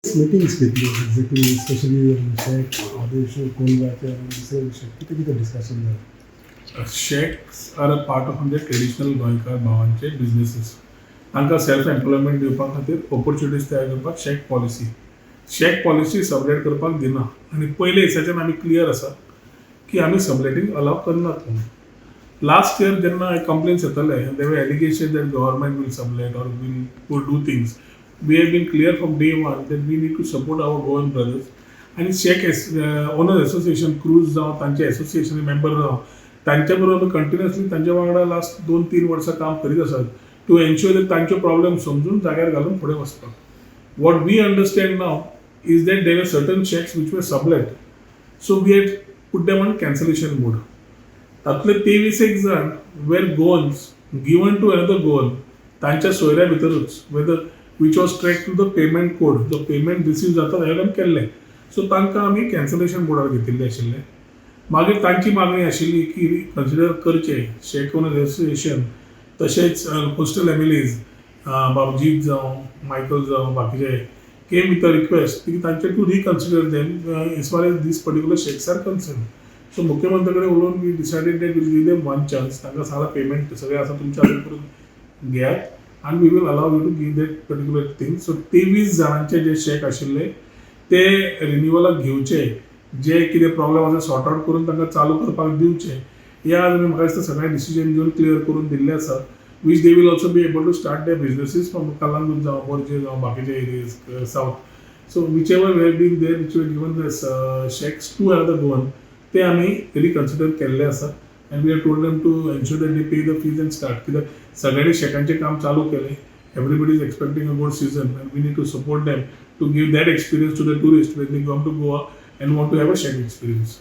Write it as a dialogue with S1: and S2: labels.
S1: Meetings घेतली exactly, specially shack आदेश कोलवाचे आनी दुसरे विशय कितें कितें डिस्कशन जालें?
S2: Shacks are a part of आमचे ट्रेडिशनल गोंयकार भावांचे बिजनेसीस. तांकां सेल्फ एम्प्लॉयमेंट दिवपा खातीर ऑपॉर्च्युनिटीज तयार करपाक shack policy. Shack policy sublet करपाक दिना आनी पयले दिसाच्यान आमी क्लियर आसा की आमी सबलेटींग अलाव करनात म्हणून. लास्ट इयर जेन्ना कंप्लेन्स येताले, there were allegation that government will sublet or will do things. We have been clear from day one that we need to support our Goan brothers आनी shack owner association cruise जावं, तांचे association member जावं, तांच्या बरोबर आमी continuously तांच्या वांगडा last 2-3 वर्सां काम करीत आसात टू एन्श्योर that तांच्यो प्रॉब्लेम समजून जाग्यार घालून फुडें वचपाक. What we understand now is that there are certain shacks which were sublet, so we had put them on cancellation mode. तातले 23 एक जाण were Goans given to another Goan, तांच्या सोयऱ्या भितरूच, whether which was track to the payment code, जो payment receive जाता ताज्या वयल्यान केल्लें. So तांकां आमी कॅन्सलेशन मोडार घेतिल्ले आशिल्ले. मागीर तांची मागणी आशिल्ली की कन्सिडर करचें शॅक ओनर्स एसोसिएशन, तशेंच कोस्टल एमएलएज बाबजीत जावं, मायकल जावं, बाकीचे came with a request की तांचे to reconsider them as far as this particular shacks are concern. So मुख्यमंत्री कडेन उलोवन we decided that we'll give them one chance. तांकां सांगलां, पेमेंट सगळें आसा तुमच्या हातून करून घेयात आनी we will allow you to give that particular thing. So 23 जाणांचे J shack आशिल्ले ते रिन्युअलाक घेवचे, जे कितें प्रॉब्लेम आसा सॉर्ट आउट करून तांकां चालू करपाक दिवचे. हे आज आमी म्हाका दिसता सगळें डिसिजन घेवन क्लियर करून दिल्लें आसा, which they will also be able to start their businesses from Calangute जावं, मोरजे जावं, बाकीचे areas south. So whichever were been there, which were given this shacks to another Goan, ते आमी रिकन्सिडर केल्ले आसा and we have told them to ensure that they pay the fees and start, कित्याक सगळ्यांनी शॅकांचें काम चालू केलें. Everybody is expecting a good season and we need to support them to give that experience to the tourist when they come to Goa and want to have a shack experience.